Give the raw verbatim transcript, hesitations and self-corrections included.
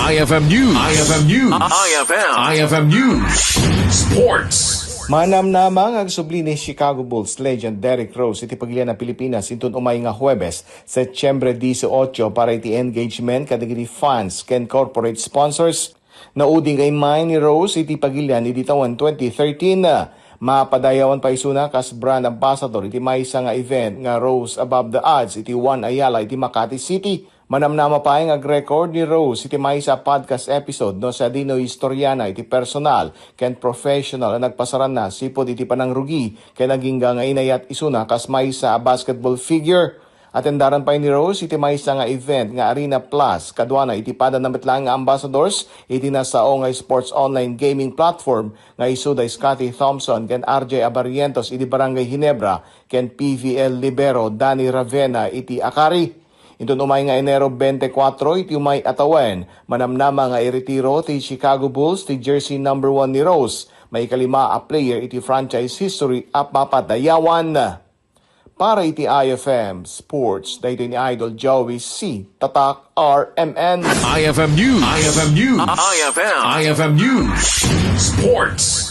I F M News. I F M News. I F M. I F M News. Sports. Manamnama nga agsubli ni Chicago Bulls legend Derrick Rose iti pagilian a Pilipinas inton umay nga Huwebes, Setyembre dieciocho, para iti engagement kadagiti fans ken corporate sponsors. Naudi nga immay ni Rose iti pagilian idi tawen twenty thirteen. Mapadayawan pay isuna kas brand ambassador iti maysa nga event nga Rose Above the Odds iti One Ayala iti Makati City. Manamnama pay nga ag-record ni Rose iti maysa a podcast episode no sadino istoriana iti personal ken professional a nagpasaranna sipud iti panangrugi ken agingga nga inayat isuna kas maysa a basketball figure. Atendaran pay ni Rose iti maysa nga event nga Arena Plus kaduana iti padana met laeng nga ambassadors iti nasao nga sports online gaming platform nga isu da Scotty Thompson ken R J Abarrientos iti Barangay Ginebra ken P V L libero Danny Ravena iti Akari. Inton umay nga Enero twenty-four iti umay a tawen, manamnama nga iretiro ti Chicago Bulls ti jersey number one ni Rose, maikalima a player iti franchise history a papadayawan. Para iti I F M Sports, daytoy ni Idol Joey C. Tatak R M N. I F M News. I F M News. I F M. I F M News. Sports.